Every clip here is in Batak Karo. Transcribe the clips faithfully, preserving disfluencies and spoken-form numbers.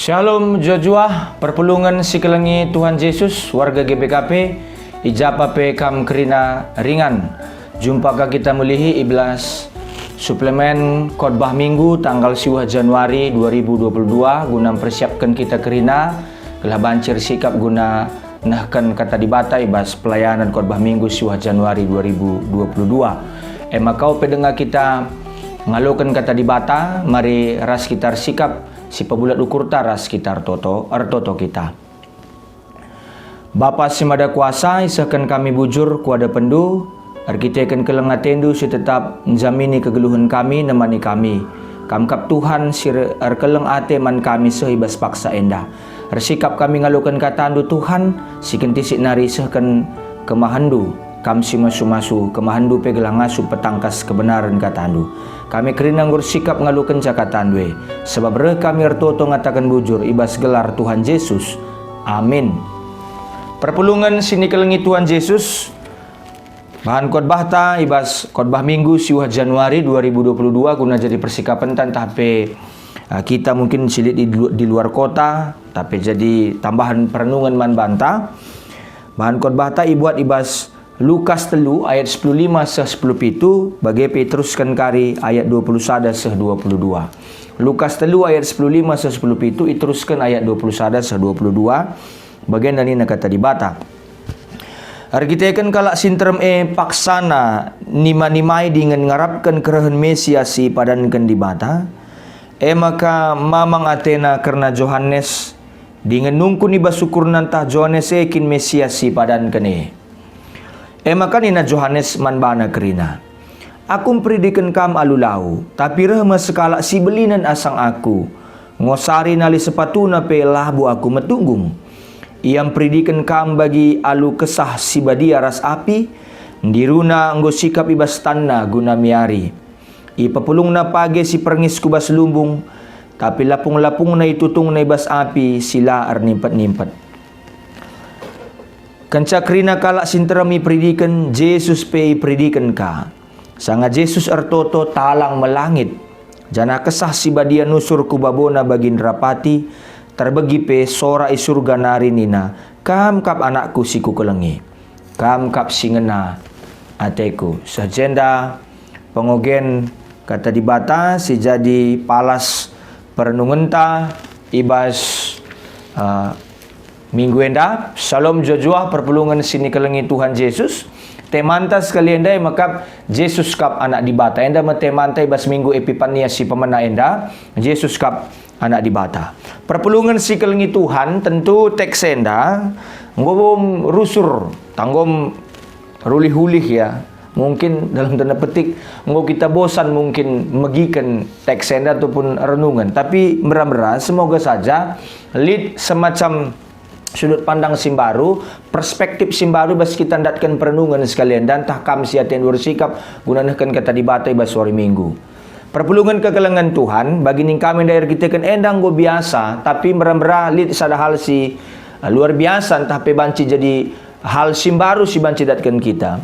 Shalom, juah-juah, perpulungen si kelengi Tuhan Jesus, warga G B K P, i ja pe kam kerina ringan. Jumpa ka kita mulihi i bas suplemen Khotbah Minggu tanggal siwah Januari dua ribu dua puluh dua guna mpersiapken kita kerina gelah banci ersikap guna nehken Kata Dibata i bas pelayanan Khotbah Minggu siwah Januari dua ribu dua puluh dua. E maka ope denga kita ngaloken Kata Dibata, mari ras kita ersikap si pebulat ukurta ras kita ertoto, ertoto kita. Bapa si Mada Kuasa, isehken kami bujur ku adepenNdu, erkiteken keleng ateNdu si tetap njamini kegeluhen kami, nemani kami. Kam kap Tuhan si re-, erkeleng ate man kami seh i bas paksa enda. Ersikap kami ngaloken kataNdu, Tuhan, si kentisik nari isehken kemahenNdu. Kam si masu-masu, kemahenNdu pe gelah ngasup petangkas kebenaren kataNdu. Kami kerina enggo ersikap ngalokenca kataNdu e, sebab reh kami ertoto ngataken bujur i bas gelar Tuhan Jesus. Amin. Perpulungen si nikelengi Tuhan Jesus, bahan khotbahta i bas Khotbah Minggu siwah Januari dua ribu dua puluh dua guna jadi persikapenta ntah pe, eh, kita mungkin si lit di lu-, di luar kota, tapi jadi tambahan perenungen man banta. Bahan khotbahta ibuat i bas Lukas telu ayat sepuluh lima seh sepuluh pitu, bage pe iterusken kari ayat dua puluh sada seh dua puluh dua. Lukas telu ayat sepuluh lima seh sepuluh pitu, iterusken ayat dua puluh sada seh dua puluh dua, bagenda nina Kata Dibata. Erkiteken kalak si nterem e paksana nima-nimai dingen ngarapken kerehen Mesias si ipadanken Dibata, e maka mamang atena kerna Johanes, dingen nungkun i bas ukurna ntah Johanes e kin Mesias si ipadanken e. E maka nina Johanes man bana kerina, "Aku mperidiken kam alu lau, tapi reh me sekalak si belinen asang aku. Ngosari nali sepatuna pe labo aku metunggung. Ia mperidiken kam bagi alu Kesah Si Badia ras api, ndiruna enggo sikap i bas tanna guna miari. Ipepulungna page si perngis ku bas lumbung, tapi lapung-lapungna itutungna i bas api si la ernimpet-nimpet." Kenca kerina kalak si nterem iperidiken, Jesus pe iperidiken ka. Sanga Jesus ertoto, talang me langit, janah Kesah Si Badia nusur ku babona bagi nderapati, terbegi pe sora i Surga nari nina, "Kam kap AnakKu si Kukelengi. Kam kap si ngena ateKu." Seh jenda pengogen Kata Dibata si jadi palas perenungenta i bas, eh, minggu enda. Shalom, juah-juah, perpulungen si nikelengi Tuhan Jesus. Temanta sekali enda e mekap Jesus kap Anak Dibata. Enda me temanta i bas Minggu Epipania si pemena enda, Jesus kap Anak Dibata. Perpulungen si kelengi Tuhan, tentu teks enda enggo rusur, tanggom rulih-ulih, ya. Mungkin dalam tanda petik, enggo kita bosan mungkin megiken teks enda ataupun renungen. Tapi mera-mera, semoga saja lit semacam sudut pandang si mbaru, perspektif si mbaru bas kita ndatken perenungen sekali enda, ntah kam si atendu ersikap guna nehken Kata Dibata i bas wari Minggu. Perpulungen kekelengen Tuhan, bagi nina kami ndai erkiteken enda enggo biasa, tapi mera-mera lit sada hal si, eh, luar biasa, ntah pe banci jadi hal si mbaru si banci datken kita.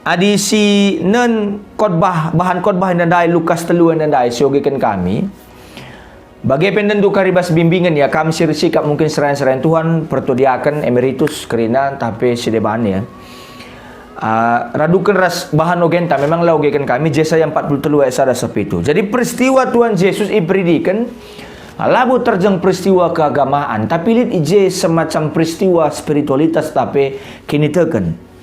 Adi si nen khotbah, bahan khotbah enda ndai, Lukas telu enda ndai, siogeken kami. Bage pe ndendu kari bas bimbingen, ya, kam si ersikap mungkin serayan-serayan Tuhan, pertua diaken, emeritus, kerina, ntah pe si deban, ya. Ah, raduken ras bahan ogenta, memang la ogeken kami, Jesaya empat puluh telu ayat sada seh pitu. Jadi peristiwa Tuhan Jesus iperidiken, ah, labo terjeng peristiwa keagamaan, tapi lit i je semacam peristiwa spiritualitas ntah pe kiniteken.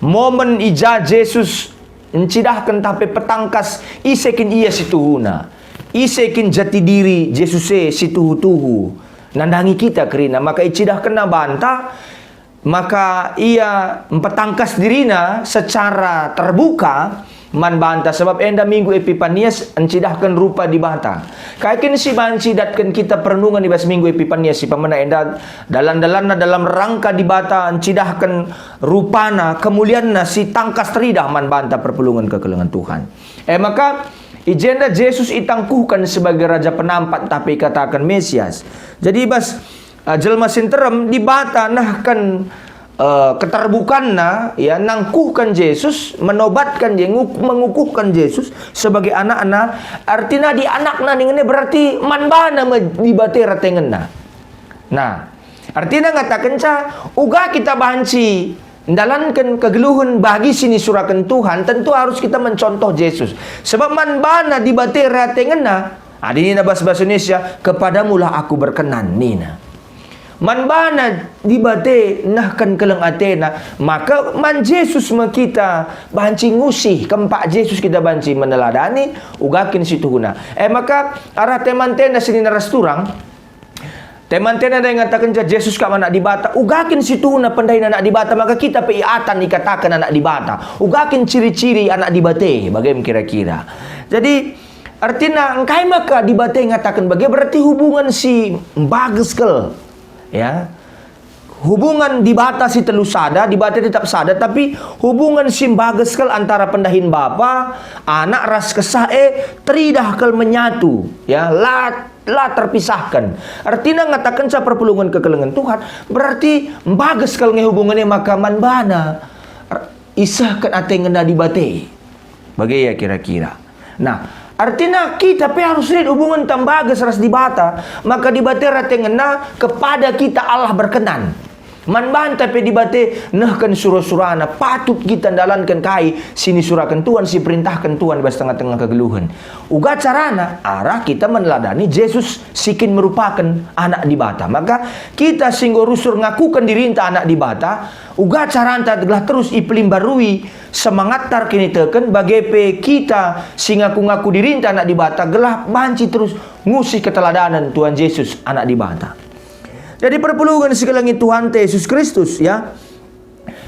Momen i ja Jesus ncidahken ntah pe petangkas ise kin ia si tuhuna, ise kin jati diri Jesus e si tuhu-tuhu nandangi kita kerina, maka icidahkenna banta, maka ia mpetangkas dirina secara terbuka man banta, sebab enda Minggu Epipanias ncidahken rupa Dibata. Kai kin si banci datken kita perenungen i bas Minggu Epipanias si pemena enda, dalan-dalanna dalam rangka Dibata ncidahken rupana, kemulianna si tangkas teridah man banta perpulungen kekelengen Tuhan. E maka, i jenda Jesus itangkuhken sebagai Raja Penampat ntah pe ikataken Mesias. Jadi i bas, uh, jelma si nterem, Dibata nehken, eh, keterbukanna, ya, nangkuhken Jesus, menobatken je, nguk-, mengukuhken Jesus sebagai anakna, artina adi anakna ningen e berarti man bana me Dibata ratengenna. Nah, artina ngatakenca uga kita banci ndalanken kegeluhen bagi si nisuraken Tuhan, tentu harus kita mencontoh Jesus. Sebab man bana Dibata ratengenna, adi nina bas bahasa Indonesia, "Kepadamulah aku berkenan," nina. Man bana Dibata nehken keleng atena, maka man Jesus me kita banci ngusih, kempak Jesus kita banci meneladani, uga kin situhuna. E maka arah teman-teman senina ras turang, teman-teman enda ngatakenca Jesus kap Anak Dibata, uga kin situhuna pendahin Anak Dibata, maka kita pe iatan ikataken Anak Dibata, uga kin ciri-ciri Anak Dibata, bage me kira-kira. Jadi, artina, engkai maka Dibata ngataken bage? Berarti hubungan si mbages kal, ya. Hubungan Dibata si telu sada, Dibata tetap sada, tapi hubungan si mbages kal antara pendahin Bapa, Anak, ras Kesah e teridah kal menyatu, ya, la, la terpisahken. Artina ngatakenca perpulungen kekelengen Tuhan, berarti mbages kal nge hubungan e maka man bana. Isehken ate ngena Dibata. Bage ia kira-kira. Nah, artina kita pe harus lit hubungenta mbages ras Dibata, maka Dibata rate ngena kepada kita Allah berkenan. Man banta pe Dibata nehken sura-surana, patut kita ndalanken kai si nisuraken Tuhan, si perintahken Tuhan i bas tengah-tengah kegeluhen. Uga carana, arah kita meneladani Jesus si kin merupaken Anak Dibata. Maka kita si enggo rusur ngakuken dirinta anak Dibata, uga caranta gelah terus ipelimbarui semangatta erkiniteken, bage pe kita si ngaku-ngaku dirinta anak Dibata gelah banci terus ngusih keteladanen Tuhan Jesus, Anak Dibata. Jadi perpulungen si kelengi Tuhanta Jesus Kristus, ya,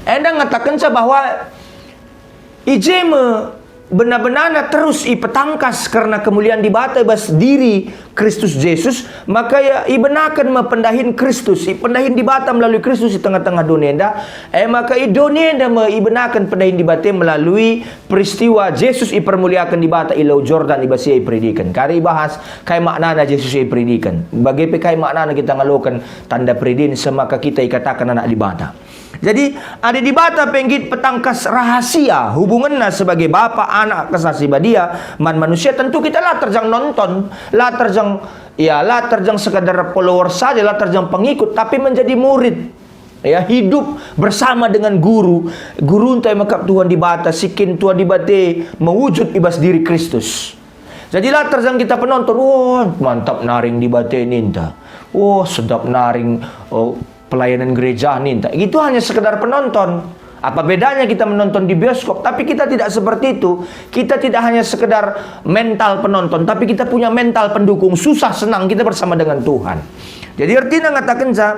enda ngatakenca bahwa i je me bena-benana terus ipetangkas kerna kemulian Dibata i bas diri Kristus Jesus, maka ia ibenaken me pendahin Kristus, i pendahin Dibata melalui Kristus i tengah-tengah doni enda, e maka i doni enda me ibenaken pendahin Dibata melalui peristiwa Jesus ipermuliaken Dibata i Lau Jordan i bas ia iperidiken. Kari ibahas, kai maknana Jesus ia iperidiken? Bage pe kai maknana kita ngaloken tanda peridin semaka kita ikataken anak Dibata? Jadi, adi Dibata pe nggit petangkas rahasia hubungenna sebagai Bapa, Anak, Kesah Si Badia man manusia, tentu kita la terjang nonton, la terjang, ya, la terjang sekadar follower saja, la terjang pengikut, tapi menjadi murid. Ya, hidup bersama dengan guru. Gurunta e me kap Tuhan Dibata, si kin Tuhan Dibata mewujud i bas diri Kristus. Jadi la terjang kita penonton, "Wah, mantap naring Dibata," ninta. "Wah, sedap naring, oh, pelayanan gereja," ninta. Itu hanya sekedar penonton. Apa bedanya kita menonton di bioskop? Tapi kita tidak seperti itu. Kita tidak hanya sekedar mental penonton, tapi kita punya mental pendukung. Susah senang kita bersama dengan Tuhan. Jadi artina ngatakenca,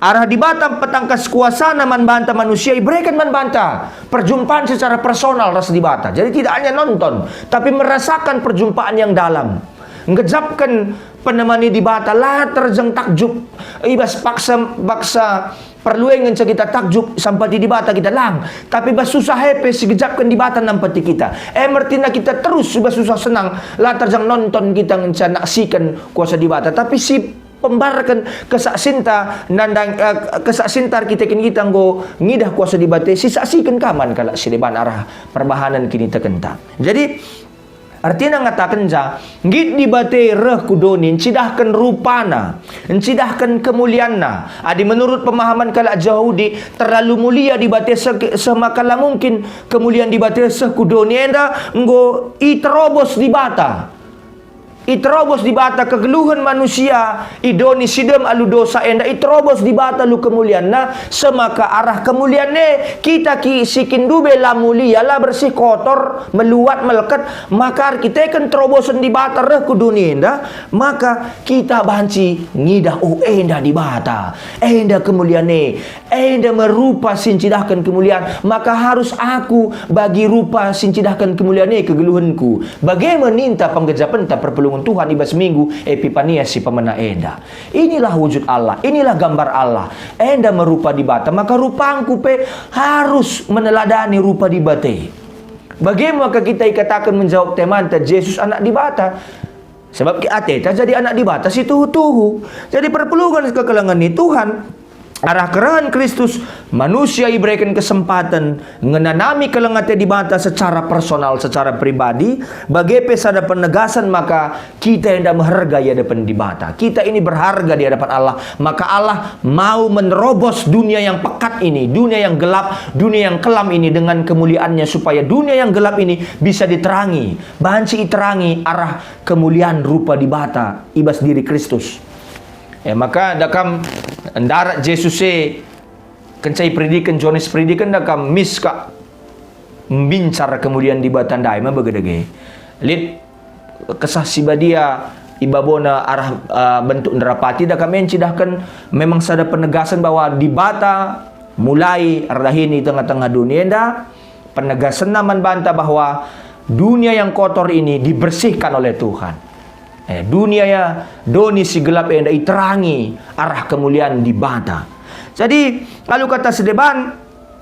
arah Dibata petangkas kuasana man banta manusia ibereken man banta perjumpaan secara personal ras Dibata. Jadi tidak hanya nonton, tapi merasakan perjumpaan yang dalam. Nggejapken penemani Dibata, la terjeng takjub. I bas paksa, paksa perlu e ngenca kita takjub sampati Dibata kita lang. Tapi bas susah e pe sigejapken Dibata nampati kita. E me ertina kita terus i bas susah senang, la terjeng nonton kita ngenca naksiken kuasa Dibata. Tapi si pembarken kesaksinta nandang, eh, kesaksinta erkiteken kita enggo ngidah kuasa Dibata, sisaksiken ka man kalak si deban arah perbahanen kinitekenta. Jadi, artina ngatakenca, nggit Dibata reh ku doni, ncidahken rupana, ncidahken kemulianna. Adi menurut pemahaman kalak Jahudi, terlalu mulia Dibata se-, semaka la mungkin kemulian Dibata seh ku doni enda enggo iterobos Dibata. Iterobos Dibata kegeluhen manusia i doni si dem alu dosa enda, iterobos Dibata alu kemulianNa, semaka arah kemulian e kita ki si kin ndube la mulia, la bersih, kotor, meluat, melket, maka erkiteken terobosen Dibata reh ku doni enda, maka kita banci ngidah, "Oh, enda Dibata, enda kemulian e." Enda me rupa si ncidahken kemulian, maka harus aku bagi rupa si ncidahken kemulian e kegeluhenku. Bage me ninta penggejapenta perpulungen Tuhan i bas Minggu Epipania si pemena enda. Inilah wujud Allah, inilah gambar Allah. Enda me rupa Dibata, maka rupangku pe harus meneladani rupa Dibata. Bage maka kita ikataken menjawab temanta, Jesus Anak Dibata? Sebab ateta jadi anak Dibata si tuhu-tuhu. Jadi perpulungen kekelengen ni Tuhan, Arah kerehen Kristus, manusia ibereken kesempaten ngenanami keleng ate Dibata secara personal, secara pribadi, bage pe sada penegasen maka kita enda meherga i hadapan Dibata. Kita ini berharga di hadapan Allah, maka Allah mau menerobos dunia yang pekat ini, dunia yang gelap, dunia yang kelam ini dengan kemuliaan-Nya, supaya dunia yang gelap ini bisa diterangi, banci iterangi arah kemuliaan rupa Dibata i bas diri Kristus. E maka da kam ndarat Jesus e, kenca iperidiken Johanes Peridiken, da kam mis kap mbincar kemulian Dibata ndai me bage dage. Lit Kesah Si Badia ibabona arah, eh, bentuk nderapati, da kam e ncidahken memang sada penegasen bahwa Dibata mulai erdahin i tengah-tengah doni enda, penegasenna man banta bahwa dunia yang kotor ini dibersihkan oleh Tuhan. Eh, dunia ya, doni si gelap enda iterangi arah kemulian Dibata. Jadi, alu kata si deban,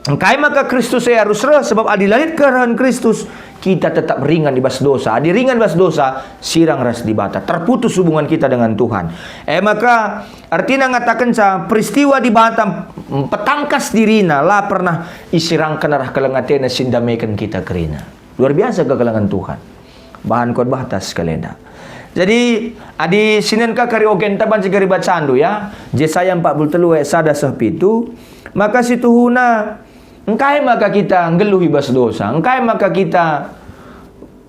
engkai maka Kristus e arus reh? Sebab adi la lit kerehen Kristus, kita tetap ringan i bas dosa. Adi ringan i bas dosa, sirang ras Dibata. Terputus hubungan kita dengan Tuhan. E maka, ertina ngatakenca peristiwa Dibata petangkas diriNa la pernah isirangken arah keleng ateNa si ndameken kita kerina. Luar biasa kekelengen Tuhan. Bahan khotbahta sekalenda. Jadi, adi sinen ka kari ogenta banci kari bacandu, ya, Jesaya empat puluh telu ayat sada seh pitu, maka situhuna, engkai maka kita nggeluh i bas dosa? Engkai maka kita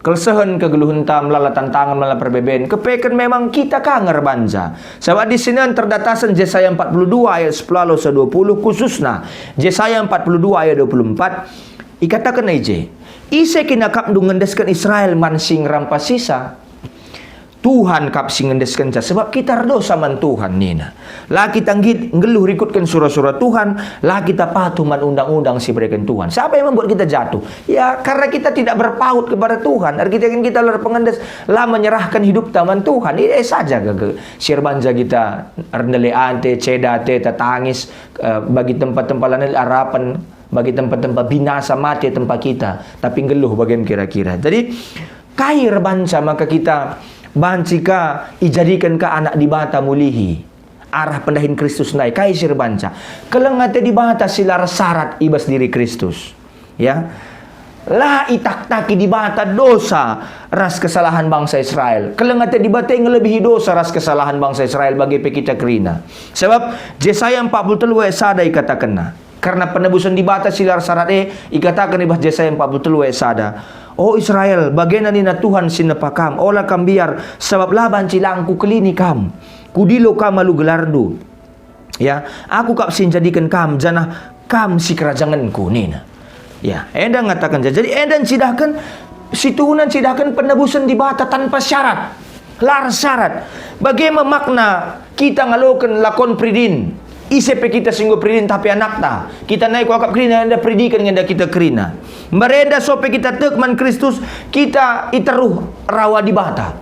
kelsehen kegeluhenta, melala tantangen, melala perbeben? Kepeken memang kita ka nge erbanca. Sabap adi sinen terdatasen Jesaya empat puluh dua ayat sepuluh seh dua puluh, khususna Jesaya empat puluh dua ayat dua puluh empat, ikataken i je, "Ise kin akapndu ngendesken Israel man si ngerampasisa? Tuhan kap si ngendeskenca, sebab kita erdosa man Tuhan," nina. La kita nggit nggeluh rikutken sura-sura Tuhan, la kita patuh man undang-undang si ibereken Tuhan. Siapa yang membuat kita jatuh? Ya, karena kita tidak berpaut kepada Tuhan. Erkiteken kita la erpengendes, la menyerahken hidupta man Tuhan. Ini saja ke, ke, si erbanca kita ernele ate, ceda ate, tetangis, eh, bagi tempat-tempat lain arapen, bagi tempat-tempat binasa, mate tempat kita, tapi nggeluh bagen kira-kira. Jadi, kai erbanca maka kita banci ka ijadiken ka anak Dibata mulihi arah pendahin Kristus ndai? Kai si erbanca? Keleng ate Dibata si la ersarat i bas diri Kristus. Ya. La itaktaki Dibata dosa ras kesalahan bangsa Israel. Keleng ate Dibata ngelebihi dosa ras kesalahan bangsa Israel bage pe kita kerina. Sebab Jesaya empat puluh telu ayat sada ikatakenna, kerna penebusen Dibata si la ersarat e, ikataken i bas Jesaya empat puluh telu ayat sada, "O Israel, bagena nina Tuhan si nepa kam, ola kam mbiar, sabap la banci lang Kukelini kam. Kudilo kam alu gelarndu. Ya, Aku kap si njadiken kam, janah kam si kerajangenKu," nina. Ya, enda ngataken, jadi enda ncidahken, situhuna ncidahken penebusen Dibata tanpa syarat. La ersyarat. Bage me makna kita ngaloken lakon peridin? Ise pe kita si enggo peridin, tapi anakta. Kita nai kuakap kerina, enda peridiken nge enda kita kerina. Mbarenda so pe kita tek man Kristus, kita iteruh rawa Dibata.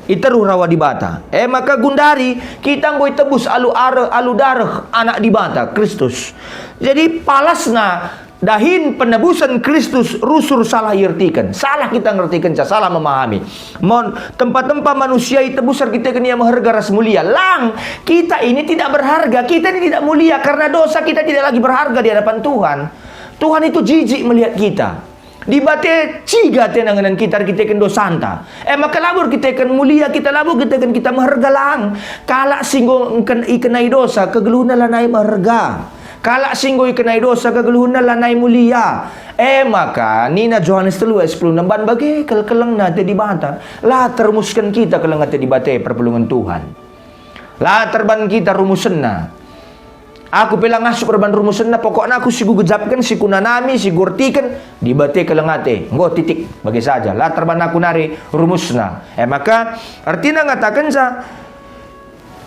Iteruh rawa Dibata. E maka gundari kita enggo itebus alu areh, alu dareh Anak Dibata, Kristus. Jadi palasna dahin penebusen Kristus rusur salah iertiken. Salah kita ngertikenca, salah memahami. Mon tempa-tempa manusia itebus erkiteken ia meherga ras mulia. Lang, kita ini tidak berharga, kita ini tidak mulia karena dosa, kita tidak lagi berharga di hadapan Tuhan. Tuhan itu jijik melihat kita. Dibata ciga atena ngenen kita erkiteken dosanta. E maka labo erkiteken mulia kita, labo erkiteken kita meherga, lang. Kalak si enggo ngken-, ikenai dosa, kegeluhna lanai meherga. Kalak si enggo ikenai dosa kegeluhenna lanai mulia. E maka, nina Johanes telu ayat sepuluh, nemban bage kal kelengna ate Dibata. La termusken kita keleng ate Dibata e perpulungen Tuhan. La terban kita rumusenna. Aku pe la ngasup erban rumusenna, pokokna aku si kugejapken, si kunanami, si kuertiken, Dibata e keleng ate. Enggo titik, bage saja. La terban aku nari rumusna. E maka, ertina ngatakenca,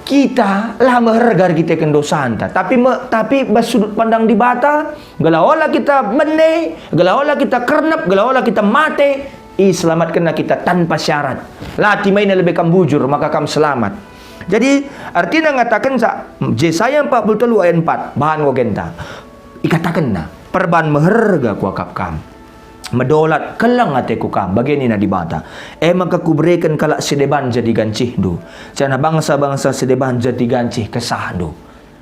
kita la meherga erkiteken dosanta, tapi me-, tapi bas sudut pandang Dibata, gelah ola kita mene, gelah ola kita kernep, gelah ola kita mate, iselamatkenNa kita tanpa syarat. La timaina lebe kam bujur, maka kam selamat. Jadi, ertina ngatakenca Jesaya empat puluh telu ayat empat, bahan ogenta. Ikatakenna, "Perban meherga kuakap kam. Medolat keleng ateku kam," bage nina Dibata. "E maka kubereken kalak si deban jadi gancihndu, janah bangsa-bangsa si deban jadi gancih kesahndu."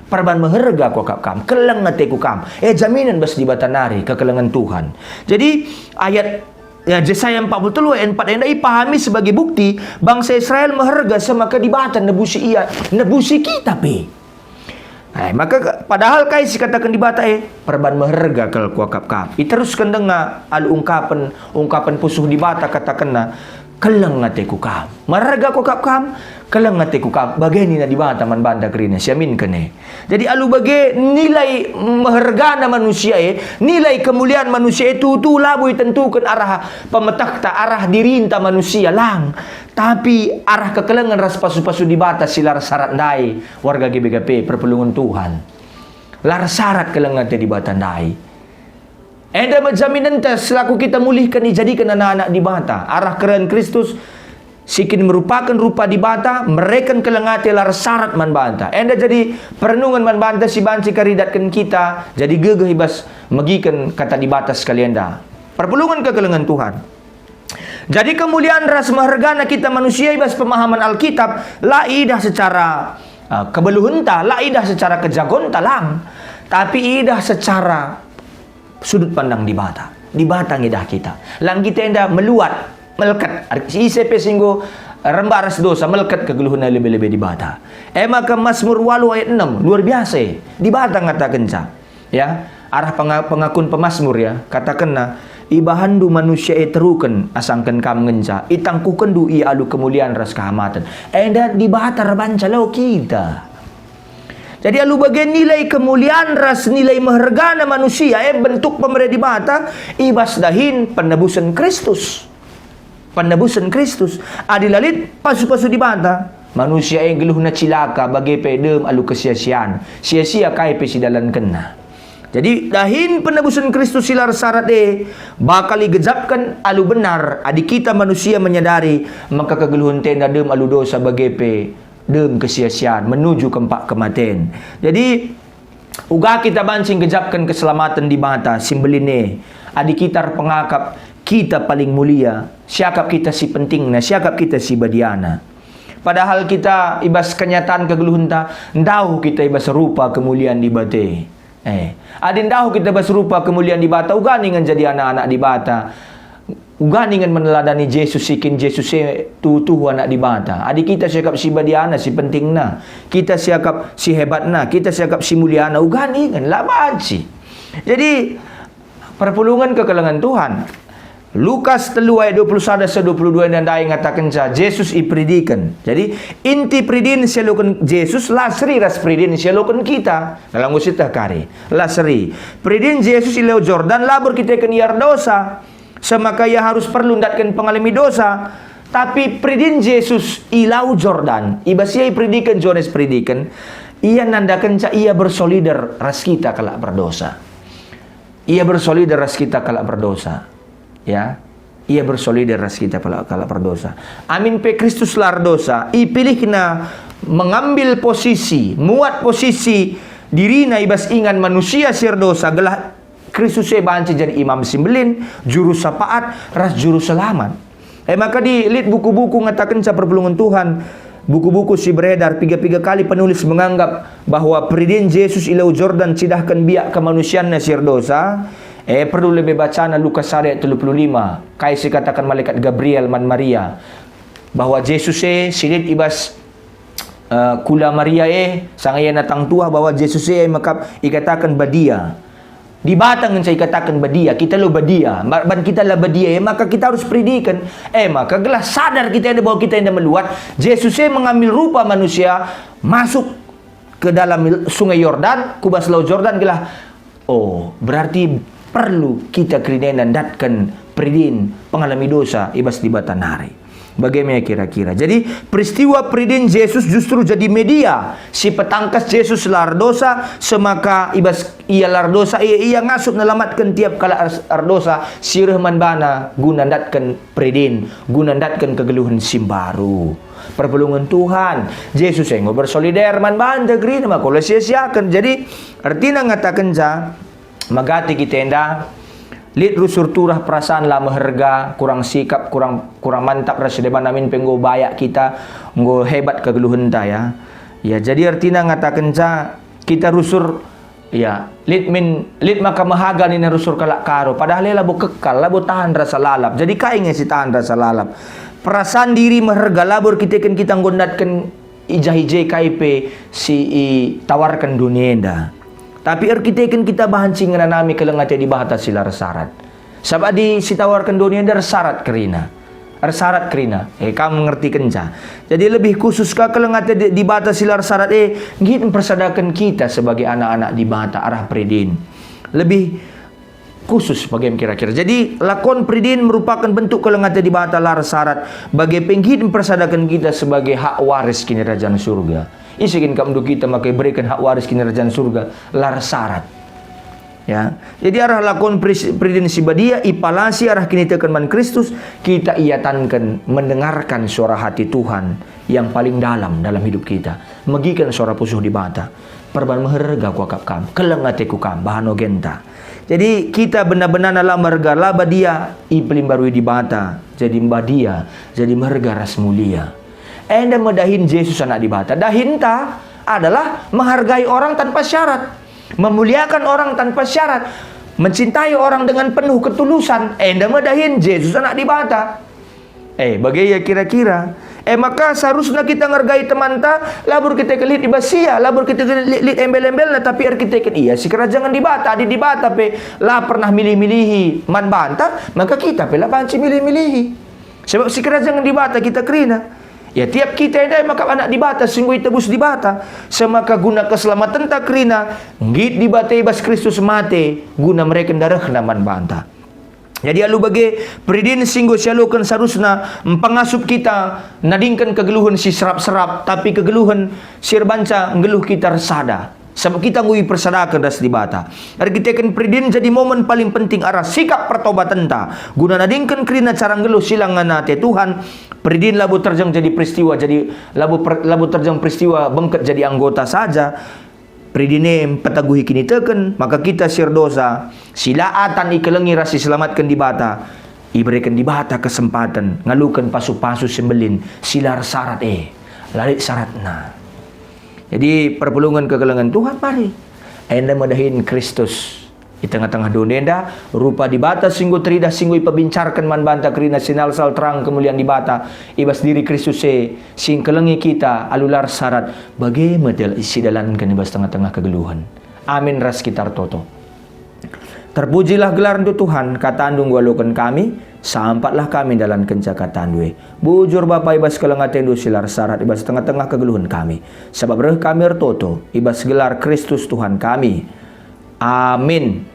Perban meherga kuakap kam, keleng ateku kam. E, jaminen bas Dibata nari kekelengen Tuhan. Jadi, ayat, ya, Jesaya empat puluh telu ayat empat enda ipahami sebagai bukti bangsa Israel meherga semaka Dibata nebusi ia, nebusi kita pe. Eh, maka ke-, padahal kai si kataken Dibata e, perban meherga kal kuakap kam. Iterusken denga alu ungkapen, ungkapen pusuh Dibata katakenna, keleng ateku kam. Meherga kuakap kam, keleng ateku kam. Bage nina Dibata man banta kerina, siaminken e. Jadi alu bage nilai mehergana manusia e, nilai kemulian manusia e tuhu-tuhu labo itentuken arah pemetehta, arah dirinta manusia, lang. Tapi arah kekelengen ras pasu-pasu Dibata si la ersarat ndai, warga G B K P, perpulungen Tuhan. La ersarat keleng ate Dibata ndai. Enda me jaminenta selaku kita mulihken ijadiken anak-anak Dibata. Arah keren Kristus si kin merupaken rupa Dibata, mereken keleng ate la ersarat man banta. Enda jadi perenungen man banta si banci karidatken kita, jadi gegeh i bas megiken Kata Dibata sekali enda. Perpulungen kekelengen Tuhan. Jadi kemulian ras mehergana kita manusia i bas pemahaman Alkitab la idah secara, eh, kebeluhenta, la idah secara kejagonta, lang, tapi idah secara sudut pandang Dibata. Dibata ngidah kita. Lang kita enda meluat, melket. Ise pe si enggo rembak ras dosa, melket kegeluhenna lebe-lebe Dibata. E maka Mazmur walu ayat enam, luar biasa e. Dibata ngatakenca. Ya, arah penga-, pengakun pemazmur, ya, katakenna, "Ibahanndu manusia e teruken asangken Kam ngenca, itangkuhkenndu ia alu kemulian ras kehamaten." Enda Dibata erbanca, la kita. Jadi alu bage nilai kemulian ras nilai mehergana manusia e bentuk pemere Dibata i bas dahin penebusen Kristus. Penebusen Kristus. Adi la lit pasu-pasu Dibata, manusia e geluhna cilaka, bage pe dem alu kesia-sian. Sia-sia kai pe sidalankenna. Jadi, dahin penebusen Kristus si la ersarat e bakal igejapken alu benar adi kita manusia menyadari maka kegeluhenta enda dem alu dosa, bage pe dem kesia-sian menuju kempak kematen. Jadi, uga kita banci nggejapken keselamaten Dibata si mbelin e. Adi kita erpengakap kita paling mulia, siakap kita si pentingna, siakap kita si badiana. Padahal kita i bas kenyataan kegeluhenta, ndauh kita i bas rupa kemulian Dibata. Eh, adi ndauh kita bas rupa kemulian Dibata, uga ningen jadi anak-anak Dibata. Uga ningen meneladani Jesus si kin Jesus e tuhu-tuhu anak Dibata. Adi kita siakap si badiana, si pentingna, kita siakap si hebatna, kita siakap si muliana, uga ningen, la banci. Jadi, perpulungen kekelengen Tuhan. Lukas telu ayat dua puluh sada seh dua puluh dua ndai ngatakenca Jesus iperidiken. Jadi, inti peridin si ialoken Jesus la seri ras peridin si ialoken kita. Nggo sieteh kari. La seri. Peridin Jesus i Lau Jordan labo erkiteken ia erdosa. Semaka ia arus perlu ndatken pengalemi dosa. Tapi peridin Jesus i Lau Jordan, i bas ia iperidiken Johanes Peridiken, ia nandakenca ia bersolider ras kita kalak perdosa. Ia bersolider ras kita kalak perdosa. Ya. Ia bersolider ras kita kalak, kalak perdosa. Amin pe Kristus la erdosa, ipilihNa mengambil posisi, muat posisi diriNa i bas ingan manusia si erdosa, gelah Kristus e banci jadi Imam si Mbelin, Juru Sapaat, ras Juru Selamat. E maka di lit buku-buku ngatakenca perpulungen Tuhan, buku-buku si beredar, piga-piga kali penulis menganggap bahwa peridin Jesus i Lau Jordan cidahken biak kemanusianNa si erdosa, e, perlu lebe bacana Lukas sada ayat telu puluh lima, kai si kataken malekat Gabriel man Maria, bahwa Jesus e si lit i bas, eh, kula Maria e, sanga ia natang tuah bahwa Jesus e mekap ikataken badia. Dibata ngenca ikataken badia, kita lo badia. Ma-, ban kita la badia, e maka kita arus peridiken. E maka gelah sadar kita enda bahwa kita enda meluat, Jesus e mengambil rupa manusia, masuk ke dalam Sungai Yordan, ku bas Lau Jordan, gelah, oh, berarti perlu kita kerina enda ndatken peridin pengalemi dosa i bas Dibata nari. Bage me kira-kira. Jadi, peristiwa peridin Jesus justru jadi media si petangkas Jesus la erdosa, semaka i bas ia la erdosa, ia, ia ngasup nelamatken tiap kalak ers-, erdosa si reh man bana guna ndatken peridin, guna ndatken kegeluhen si mbaru. Perpulungen Tuhan, Jesus enggo bersolider man banta kerina, maka la sia-siaken. Jadi, ertina ngatakenca, megati kita enda, lit rusur turah perasaan la meherga, kurang sikap, kurang, kurang mantap ras si deban, amin pe enggo bayak kita, enggo hebat kegeluhenta, ya. Ya, jadi ertina ngatakenca, Kita rusur, ya, lit min, lit maka mehaga nina rusur kalak Karo, padahal e labo kekal, labo tahan rasa lalap. Jadi kai nge si tahan rasa lalap? Perasaan diri meherga labo erkiteken kita nggo ndatken i ja i je kai pe si itawarken doni enda. Tapi erkiteken kita bahan si ngenanami keleng ate Dibata si la ersarat. Sabap adi si tawarken doni enda ersarat kerina. Ersarat kerina. Eh, kam ngertikenca. Jadi lebih khusus ka keleng ate Di-, Dibata si la ersarat e, nggit mpersadaken kita sebagai anak-anak Dibata arah peridin. Lebih khusus bage kira-kira. Jadi, lakon peridin merupaken bentuk keleng ate Dibata la ersarat, bage pe nggit mpersadaken kita sebagai hak waris Kinirajan Surga. Ise kin kap ndu kita maka ibereken hak waris Kinirajan Surga la ersarat? Ya. Jadi arah lakon pris-, peridin si badia ipalasi arah kiniteken man Kristus, kita iatanken mendengarkan suara hati Tuhan yang paling dalam dalam hidup kita. Megiken suara pusuh Dibata. Perban meherga kuakap kam, keleng ateku kam, bahan ogenta. Jadi kita benar-benar la meherga, la badia, ipelimbarui Dibata, jadi badia, jadi meherga ras mulia. Enda me dahin Jesus Anak Dibata. Dahinta adalah menghargai orang tanpa syarat, memuliakan orang tanpa syarat, mencintai orang dengan penuh ketulusan. Enda me dahin Jesus Anak Dibata. Eh, bage ia kira-kira. Eh, maka seharusna kita ngergai temanta, labo erkiteken lit i bas ia, labo erkiteken lit, lit embel-embelna, tapi erkiteken ia sikerajangen Dibata. Adi Dibata pe la pernah milih-milihi man banta, maka kita pe la banci milih-milihi. Sebab sikerajangen Dibata kita kerina. Ya, tiap kita enda maka anak Dibata, si enggo itebus Dibata. Semaka guna keselamatenta kerina, nggit Dibata i bas Kristus mate guna mereken darehna man banta. Jadi alu bage, peridin si enggo sialoken seharusna mpengasup kita nadingken kegeluhen si serap-serap, tapi kegeluhen si erbanca nggeluh kita ersada. Sabap kita enggo ipersadaken ras Dibata. Erkiteken peridin jadi momen paling penting arah sikap pertobatenta. Guna nadingken kerina cara nggeluh si la ngena ate Tuhan, peridin labo terjeng jadi peristiwa, jadi labo per-, labo terjeng peristiwa bengket jadi anggota saja. Peridin e mpetaguhi kiniteken, maka kita si erdosa, si la atan ikelengi ras iselamatken Dibata, ibereken Dibata kesempaten ngaluken pasu-pasu si mbelin, si la ersarat e, la lit saratna. Jadi, perpulungen kekelengen Tuhan mari. Enda me dahin Kristus i tengah-tengah doni enda, rupa Dibata si enggo teridah, si enggo ipebincarken man banta kerina, si nalsal terang kemulian Dibata i bas diri Kristus e, si ngkelengi kita alu la ersarat, bage me del-, sidalanken i bas tengah-tengah kegeluhen. Amin ras kita ertoto. Terpujilah gelarNdu Tuhan, kataNdu enggo aloken kami, sampatlah kami ndalankenca kataNdu e. Bujur Bapa, i bas keleng ateNdu si la ersarat i bas tengah-tengah kegeluhen kami, sabap reh kami ertoto i bas gelar Kristus Tuhan kami. Amin.